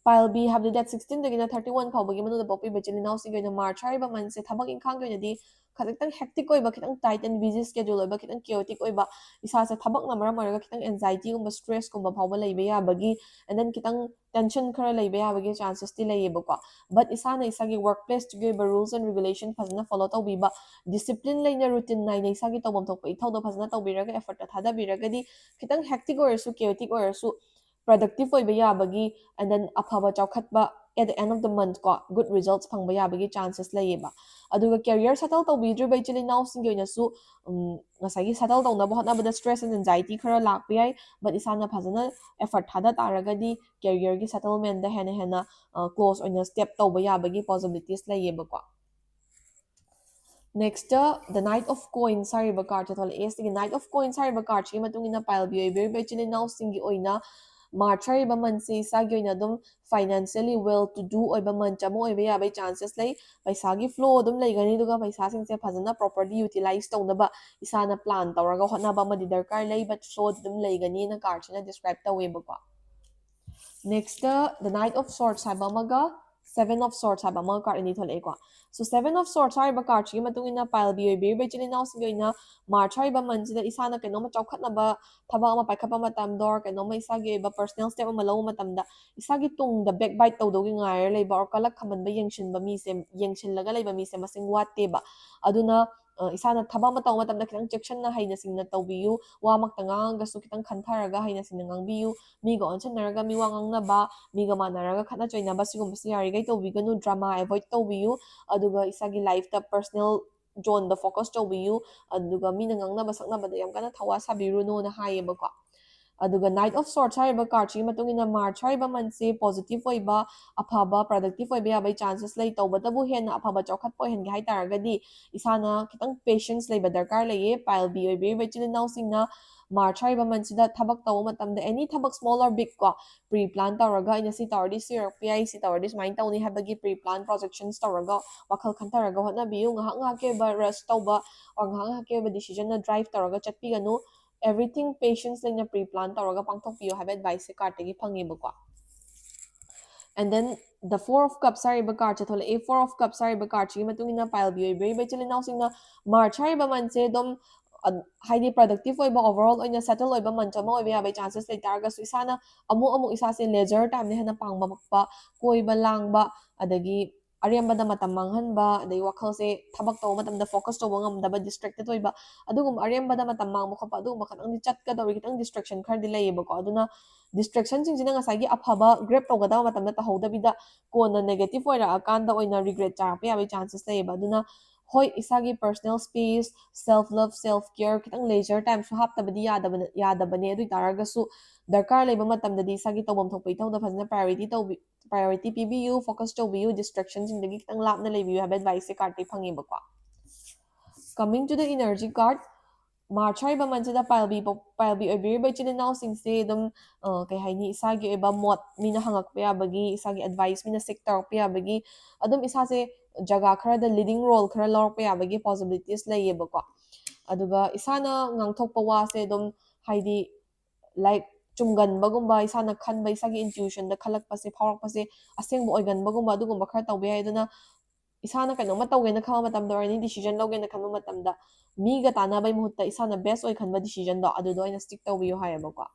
pile B ꯍꯥꯏꯕꯗꯤ date sixteen ꯗꯒꯤꯅ thirty one ꯐꯥꯎꯕꯒꯤ ꯃꯅꯨꯡꯗ ꯄꯣꯛꯄꯤꯕ ꯏꯆꯤꯜ ꯏꯅꯥꯎꯁꯤꯡꯒꯤ ꯑꯣꯏꯅ March ꯍꯥꯏꯔꯤꯕ month ꯁꯦ ꯊꯕꯛ ꯏꯪꯈꯥꯡꯒꯤ ꯑꯣꯏꯅꯗꯤ ꯈꯖꯤꯛꯇꯪ hectic ꯑꯣꯏꯕ, ꯈꯤꯇꯪ tight and busy schedule ꯑꯣꯏꯕ, ꯈꯤꯇꯪ chaotic ꯑꯣꯏꯕ, ꯏꯁꯥꯁꯦ ꯊꯕꯛꯅ ꯃꯔꯝ ꯑꯣꯏꯔꯒ ꯈꯤꯇꯪ anxiety ꯒꯨꯝꯕ, stress ꯀꯨꯝꯕ ꯐꯥꯎꯕ ꯂꯩꯕ ꯌꯥꯕꯒꯤ, and then ꯈꯤꯇꯪ tension ꯈꯔ ꯂꯩꯕ ꯌꯥꯕꯒꯤ chances ꯇꯤ ꯂꯩꯌꯦꯕꯀꯣ꯫ But ꯏꯁꯥꯅ ꯏꯁꯥꯒꯤ work place ꯇꯨꯒꯤ ꯑꯣꯏꯕ rules and regulation ꯐꯖꯅ follow ꯇꯧꯕꯤꯕ, discipline ꯂꯩꯅ, routine ꯅꯥꯏꯅ ꯏꯁꯥꯒꯤ ꯇꯧꯐꯝ ꯊꯣꯛꯄ ꯏꯊꯧꯗꯣ ꯐꯖꯅ ꯇꯧꯕꯤꯔꯒ, effort ꯇꯣ ꯊꯥꯗꯕꯤꯔꯒꯗꯤ, ꯈꯤꯇꯪ hectic ꯑꯣꯏꯔꯁꯨ, chaotic ꯑꯣꯏꯔꯁꯨ, productive ꯑꯣꯏꯕ ꯌꯥꯕꯒꯤ, and then ꯑꯐꯕ ꯆꯥꯎꯈꯠꯄ at the end of the month ꯀꯣ, good results ꯐꯪꯕ ꯌꯥꯕꯒꯤ chances ꯂꯩꯌꯦꯕ꯫ ꯑꯗꯨꯒ career settle ꯇꯧꯕꯤꯗ꯭ꯔꯤꯕ ꯏꯆꯤꯜ ꯏꯅꯥꯎꯁꯤꯡꯒꯤ ꯑꯣꯏꯅꯁꯨ ꯎꯝ, ꯉꯁꯥꯏꯒꯤ settle ꯇꯧꯅꯕ ꯍꯣꯠꯅꯕꯗ stress and anxiety ꯈꯔ ꯂꯥꯛꯄ ꯌꯥꯏ, but ꯏꯁꯥꯅ ꯐꯖꯅ effort ꯊꯥꯗ ꯇꯥꯔꯒꯗꯤ careerꯒꯤ settlementꯗ ꯍꯦꯟꯅ ꯍꯦꯟꯅ close ꯑꯣꯏꯅ step ꯇꯧꯕ ꯌꯥꯕꯒꯤ possibilities ꯂꯩꯌꯦꯕꯀꯣ꯫ Next, the Knight of Coins ꯍꯥꯏꯔꯤꯕ cardꯁꯦ ꯊꯣꯛꯂꯛꯑꯦ꯫ ꯁꯤꯒꯤ Knight of Coins ꯍꯥꯏꯔꯤꯕ cardꯁꯤꯒꯤ ꯃꯇꯨꯡ ꯏꯟꯅ ꯄꯥꯏꯜꯕꯤ ꯑꯣꯏꯕꯤꯔꯤꯕ ꯏꯆꯤꯜ ꯏꯅꯥꯎꯁꯤꯡꯒꯤ ꯑꯣꯏꯅ March ꯍꯥꯏꯔꯤꯕ monthꯁꯦ ꯏꯁꯥꯒꯤ ꯑꯣꯏꯅ ꯑꯗꯨꯝ financially well to do ꯑꯣꯏꯕ month ꯑꯃ ꯑꯣꯏꯕ ꯌꯥꯕꯒꯤ chances ꯂꯩ꯫ ꯄꯩꯁꯥꯒꯤ flow ꯑꯗꯨꯝ ꯂꯩꯒꯅꯤ, ꯑꯗꯨꯒ ꯄꯩꯁꯥꯁꯤꯡꯁꯦ ꯐꯖꯅ properly utilize ꯇꯧꯅꯕ ꯏꯁꯥꯅ plan ꯇꯧꯔꯒ ꯍꯣꯠꯅꯕ ꯑꯃꯗꯤ ꯗꯔꯀꯥꯔ ꯂꯩ, but flow ꯑꯗꯨꯝ ꯂꯩꯒꯅꯤꯅ cardꯁꯤꯅ describe ꯇꯧꯋꯦꯕꯀꯣ꯫ Next, the Knight of Swords ꯍꯥꯏꯕ ꯑꯃꯒ Seven of Swords ꯍꯥꯏꯕ ꯑꯃꯒ card ꯑꯅꯤ ꯊꯣꯛꯂꯛꯑꯦꯀꯣ꯫ So Seven of Swords ꯍꯥꯏꯔꯤꯕ cardꯁꯤꯒꯤ ꯃꯇꯨꯡ ꯏꯟꯅ ꯄꯥꯏꯜꯕꯤ ꯑꯣꯏꯕꯤꯔꯤꯕ ꯏꯆꯤꯜ ꯏꯅꯥꯎꯁꯤꯡꯒꯤ ꯑꯣꯏꯅ March ꯍꯥꯏꯔꯤꯕ monthꯁꯤꯗ ꯏꯁꯥꯅ ꯀꯩꯅꯣꯝꯃ ꯆꯥꯎꯈꯠꯅꯕ ꯊꯕꯛ ꯑꯃ ꯄꯥꯏꯈꯠꯄ ꯃꯇꯝꯗ, or ꯀꯩꯅꯣꯝꯃ ꯏꯁꯥꯒꯤ ꯑꯣꯏꯕ personal step ꯑꯃ ꯂꯧꯕ ꯃꯇꯝꯗ ꯏꯁꯥꯒꯤ ꯇꯨꯡꯗ backbite ꯇꯧꯗꯧꯒꯤ ꯉꯥꯏꯔ ꯂꯩꯕ, or ꯀꯂꯛ ꯈꯝꯕꯟꯕ ꯌꯦꯡꯁꯤꯟꯕ ꯃꯤꯁꯦ, ꯌꯦꯡꯁꯤꯜꯂꯒ ꯂꯩꯕ ꯃꯤꯁꯦ ꯃꯁꯤꯡ ꯋꯥꯠꯇꯦꯕ꯫ ꯑꯗꯨꯅ ꯏꯁꯥꯅ ꯊꯕꯛ ꯑꯃ ꯇꯧꯕ ꯃꯇꯝꯗ ꯈꯤꯇꯪ ꯆꯦꯛꯁꯤꯟꯅ ꯍꯩꯅ ꯁꯤꯡꯅ ꯇꯧꯕꯤꯌꯨ꯫ ꯋꯥꯃꯛꯇ ꯉꯥꯡꯉꯒꯁꯨ ꯈꯤꯇꯪ ꯈꯟꯊꯔꯒ ꯍꯩꯅ ꯁꯤꯡꯅ ꯉꯥꯡꯕꯤꯌꯨ꯫ ꯃꯤꯒ ꯑꯣꯟꯁꯤꯟꯅꯔꯒ ꯃꯤꯋꯥ ꯉꯥꯡꯅꯕ, ꯃꯤꯒ ꯃꯥꯟꯅꯔꯒ ꯈꯠꯅ ꯆꯩꯅꯕ, ꯁꯤꯒꯨꯝꯕꯁꯤ ꯌꯥꯔꯤꯈꯩ ꯇꯧꯕꯤꯒꯅꯨ꯫ Drama avoid ꯇꯧꯕꯤꯌꯨ꯫ ꯑꯗꯨꯒ ꯏꯁꯥꯒꯤ lifeꯇ personal zoneꯗ focus ꯇꯧꯕꯤꯌꯨ꯫ ꯑꯗꯨꯒ ꯃꯤꯅ ꯉꯥꯡꯅꯕ ꯁꯛꯅꯕꯗ ꯌꯥꯝ ꯀꯟꯅ ꯊꯋꯥ ꯁꯥꯕꯤꯔꯨꯅꯣꯅ ꯍꯥꯏꯌꯦꯕꯀꯣ꯫ ꯑꯗꯨꯒ Knight of Swords ꯍꯥꯏꯔꯤꯕ cardꯁꯤꯒꯤ ꯃꯇꯨꯡ ꯏꯟꯅ March ꯍꯥꯏꯔꯤꯕ monthꯁꯤ positive ꯑꯣꯏꯕ, ꯑꯐꯕ, productive ꯑꯣꯏꯕ ꯌꯥꯕꯒꯤ chances ꯂꯩ꯫ ꯇꯧꯕꯇꯕꯨ ꯍꯦꯟꯅ ꯑꯐꯕ ꯆꯥꯎꯈꯠꯄ ꯑꯣꯏꯍꯟꯒꯦ ꯍꯥꯏ ꯇꯥꯔꯒꯗꯤ ꯏꯁꯥꯅ ꯈꯤꯇꯪ patience ꯂꯩꯕ ꯗꯔꯀꯥꯔ ꯂꯩꯌꯦ꯫ ꯄꯥꯏꯜꯕꯤ ꯑꯣꯏꯕꯤꯔꯤꯕ ꯏꯆꯤꯜ ꯏꯅꯥꯎꯁꯤꯡꯅ March ꯍꯥꯏꯔꯤꯕ monthꯁꯤꯗ ꯊꯕꯛ ꯇꯧꯕ ꯃꯇꯝꯗ any ꯊꯕꯛ small or big ꯀꯣ, pre plan ꯇꯧꯔꯒ ꯑꯩꯅ ꯁꯤ ꯇꯧꯔꯗꯤ ꯁꯤ ꯑꯣꯏꯔꯛꯄ ꯌꯥꯏ, ꯁꯤ ꯇꯧꯔꯗꯤ ꯁꯨꯃꯥꯏꯅ ꯇꯧꯅꯤ ꯍꯥꯏꯕꯒꯤ pre plan projections ꯇꯧꯔꯒ ꯋꯥꯈꯜ ꯈꯟꯊꯔꯒ ꯍꯣꯠꯅꯕꯤꯌꯨ꯫ ꯉꯥꯏꯍꯥꯛ ꯉꯥꯏꯍꯥꯛꯀꯤ ꯑꯣꯏꯕ rush ꯇꯧꯕ or ꯉꯥꯏꯍꯥꯛ ꯉꯥꯏꯍꯥꯛꯀꯤ ꯑꯣꯏꯕ decisionꯅ drive ꯇꯧꯔꯒ ꯆꯠꯄꯤꯒꯅꯨ꯫ Everything patience ꯂꯩꯅ pre plan ꯇꯧꯔꯒ ꯄꯥꯡꯊꯣꯛꯄꯤꯌꯨ ꯍꯥꯏꯕ adviceꯁꯦ cardꯇꯒꯤ ꯐꯪꯉꯦꯕꯀꯣ꯫ And then the Four of Cups ꯍꯥꯏꯔꯤꯕ cardꯁꯦ ꯊꯣꯛꯂꯛꯑꯦ꯫ Four of Cups ꯍꯥꯏꯔꯤꯕ cardꯁꯤꯒꯤ ꯃꯇꯨꯡ ꯏꯟꯅ ꯄꯥꯏꯜꯕꯤ ꯑꯣꯏꯕꯤꯔꯤꯕ ꯏꯆꯤꯜ ꯏꯅꯥꯎꯁꯤꯡꯅ March ꯍꯥꯏꯔꯤꯕ monthꯁꯦ ꯑꯗꯨꯝ ꯍꯥꯏꯗꯤ productive ꯑꯣꯏꯕ, overall ꯑꯣꯏꯅ settle ꯑꯣꯏꯕ month ꯑꯃ ꯑꯣꯏꯕ ꯌꯥꯕꯒꯤ chances ꯂꯩ ꯇꯥꯔꯒꯁꯨ ꯏꯁꯥꯅ ꯑꯃꯨꯛ ꯑꯃꯨꯛ ꯏꯁꯥꯁꯦ leisure timeꯅ ꯍꯦꯟꯅ ꯄꯥꯝꯕ, ꯀꯣꯏꯕ ꯂꯥꯡꯕ, ꯑꯗꯒꯤ ꯑꯔꯦꯝꯕꯗ ꯃꯇꯝ ꯃꯥꯡꯍꯟꯕ, ꯑꯗꯩ ꯋꯥꯈꯜꯁꯦ ꯊꯕꯛ ꯇꯧꯕ ꯃꯇꯝꯗ focus ꯇꯧꯕ ꯉꯝꯗꯕ, distracted ꯑꯣꯏꯕ, ꯑꯗꯨꯒꯨꯝꯕ ꯑꯔꯦꯝꯕꯗ ꯃꯇꯝ ꯃꯥꯡꯕ ꯈꯣꯠꯄ ꯑꯗꯨꯒꯨꯝꯕ ꯈꯇꯪꯗꯤ ꯆꯠꯀꯗꯧꯔꯤ, ꯈꯤꯇꯪ distraction ꯈꯔꯗꯤ ꯂꯩꯌꯦꯕꯀꯣ꯫ ꯑꯗꯨꯅ distractionꯁꯤꯡꯁꯤꯅ ꯉꯁꯥꯏꯒꯤ ꯑꯐꯕ grab ꯇꯧꯒꯗꯕ ꯃꯇꯝꯗ ꯇꯧꯍꯧꯗꯕꯤꯗ ꯀꯣꯟꯅ negative ꯑꯣꯏꯔꯛꯑꯀꯥꯟꯗ ꯑꯣꯏꯅ regret ꯆꯥꯔꯛꯄ ꯌꯥꯕꯒꯤ chances ꯂꯩꯌꯦꯕ꯫ ꯑꯗꯨꯅ ꯍꯣꯏ, ꯏꯁꯥꯒꯤ personal space, self love, self care, ꯈꯤꯇꯪ leisure timeꯁꯨ ꯍꯥꯞꯇꯕꯗꯤ ꯌꯥꯗꯕꯅ-, ꯌꯥꯗꯕꯅꯦ꯫ ꯑꯗꯨ ꯑꯣꯏ ꯇꯥꯔꯒꯁꯨ ꯗꯔꯀꯥꯔ ꯂꯩꯕ ꯃꯇꯝꯗꯗꯤ ꯏꯁꯥꯒꯤ ꯇꯧꯐꯝ ꯊꯣꯛꯄ ꯏꯊꯧꯗ ꯐꯖꯅ priority ꯇꯧꯕꯤ-, priority ꯄꯤꯕꯤꯌꯨ, focus ꯇꯧꯕꯤꯌꯨ, distractionꯁꯤꯡꯗꯒꯤ ꯈꯤꯇꯪ ꯂꯥꯞꯅ ꯂꯩꯕꯤꯌꯨ ꯍꯥꯏꯕ adviceꯁꯦ cardꯇꯒꯤ ꯐꯪꯉꯦꯕꯀꯣ꯫ Coming to the energy card, March ꯍꯥꯏꯔꯤꯕ monthꯁꯤꯗ ꯄꯥꯏꯜꯕꯤ ꯄꯣꯛ-, ꯄꯥꯏꯜꯕꯤ ꯑꯣꯏꯕꯤꯔꯤꯕ ꯏꯆꯤꯜ ꯏꯅꯥꯎꯁꯤꯡꯁꯦ ꯑꯗꯨꯝ, ꯑ, ꯀꯩ ꯍꯥꯏꯅꯤ, ꯏꯁꯥꯒꯤ ꯑꯣꯏꯕ ꯃꯣꯠ ꯃꯤꯅ ꯍꯪꯉꯛꯄ ꯌꯥꯕꯒꯤ, ꯏꯁꯥꯒꯤ advice ꯃꯤꯅ seek ꯇꯧꯔꯛꯄ ꯌꯥꯕꯒꯤ, ꯑꯗꯨꯝ ꯏꯁꯥꯁꯦ ꯖꯒꯥ ꯈꯔꯗ leading role ꯈꯔ ꯂꯧꯔꯛꯄ ꯌꯥꯕꯒꯤ possibilities ꯂꯩꯌꯦꯕꯀꯣ꯫ ꯑꯗꯨꯒ ꯏꯁꯥꯅ ꯉꯥꯡꯊꯣꯛꯄ ꯋꯥꯁꯦ ꯑꯗꯨꯝ, ꯍꯥꯏꯗꯤ, like, ꯆꯨꯝꯒꯟꯕꯒꯨꯝꯕ, ꯏꯁꯥꯅ ꯈꯟꯕ, ꯏꯁꯥꯒꯤ intuitionꯗ ꯈꯜꯂꯛꯄꯁꯦ, ꯐꯥꯎꯔꯛꯄꯁꯦ ꯑꯁꯦꯡꯕ ꯑꯣꯏꯒꯟꯕꯒꯨꯝꯕ, ꯑꯗꯨꯒꯨꯝꯕ ꯈꯔ ꯇꯧꯕ ꯌꯥꯏ꯫ ꯑꯗꯨꯅ ꯏꯁꯥꯅ ꯀꯩꯅꯣꯝꯃ ꯇꯧꯒꯦꯅ ꯈꯟꯕ ꯃꯇꯝꯗ, or any decision ꯂꯧꯒꯦꯅ ꯈꯟꯕ ꯃꯇꯝꯗ, ꯃꯤꯒ ꯇꯥꯟꯅꯕꯩ ꯃꯍꯨꯠꯇ ꯏꯁꯥꯅ best ꯑꯣꯏ ꯈꯟꯕ decisionꯗꯣ ꯑꯗꯨꯗ ꯑꯣꯏꯅ stick ꯇꯧꯕꯤꯌꯨ ꯍꯥꯏꯌꯦꯕꯀꯣ꯫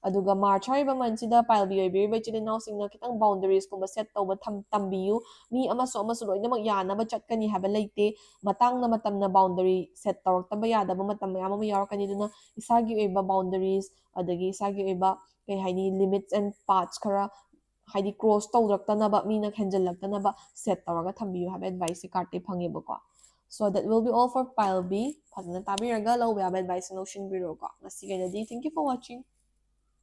ꯑꯗꯨꯒ March ꯍꯥꯏꯔꯤꯕ monthꯁꯤꯗ ꯄꯥꯏꯜꯕꯤ ꯑꯣꯏꯕꯤꯔꯤꯕ ꯏꯆꯤꯜ ꯏꯅꯥꯎꯁꯤꯡꯅ ꯈꯤꯇꯪ boundariesꯀꯨꯝꯕ set ꯇꯧꯕ ꯊꯝ-, ꯇꯝꯕꯤꯌꯨ꯫ ꯃꯤ ꯑꯃꯁꯨ ꯑꯃꯁꯨ ꯂꯣꯏꯅꯃꯛ ꯌꯥꯅꯕ ꯆꯠꯀꯅꯤ ꯍꯥꯏꯕ ꯂꯩꯇꯦ꯫ ꯃꯇꯥꯡꯅ ꯃꯇꯝꯅ boundary set ꯇꯧꯔꯛꯇꯕ ꯌꯥꯗꯕ ꯃꯇꯝ ꯃꯌꯥꯝ ꯑꯃ ꯌꯥꯎꯔꯛꯀꯅꯤ꯫ ꯑꯗꯨꯅ ꯏꯁꯥꯒꯤ ꯑꯣꯏꯕ boundaries, ꯑꯗꯒꯤ ꯏꯁꯥꯒꯤ ꯑꯣꯏꯕ, ꯀꯩ ꯍꯥꯏꯅꯤ, limits and paths ꯈꯔ, ꯍꯥꯏꯗꯤ, cross ꯇꯧꯔꯛꯇꯅꯕ, ꯃꯤꯅ ꯍꯦꯟꯖꯜꯂꯛꯇꯅꯕ set ꯇꯧꯔꯒ ꯊꯝꯕꯤꯌꯨ ꯍꯥꯏꯕ adviceꯁꯦ cardꯇꯒꯤ ꯐꯪꯉꯦꯕꯀꯣ꯫ So that will be all for pile B. ꯐꯖꯅ ꯇꯥꯕꯤꯔꯒ ꯂꯧꯕ ꯌꯥꯕ adviceꯁꯤꯡ ꯂꯧꯁꯤꯟꯕꯤꯔꯣꯀꯣ꯫ ꯉꯁꯤꯒꯤ ꯑꯣꯏꯅꯗꯤ thank you for watching.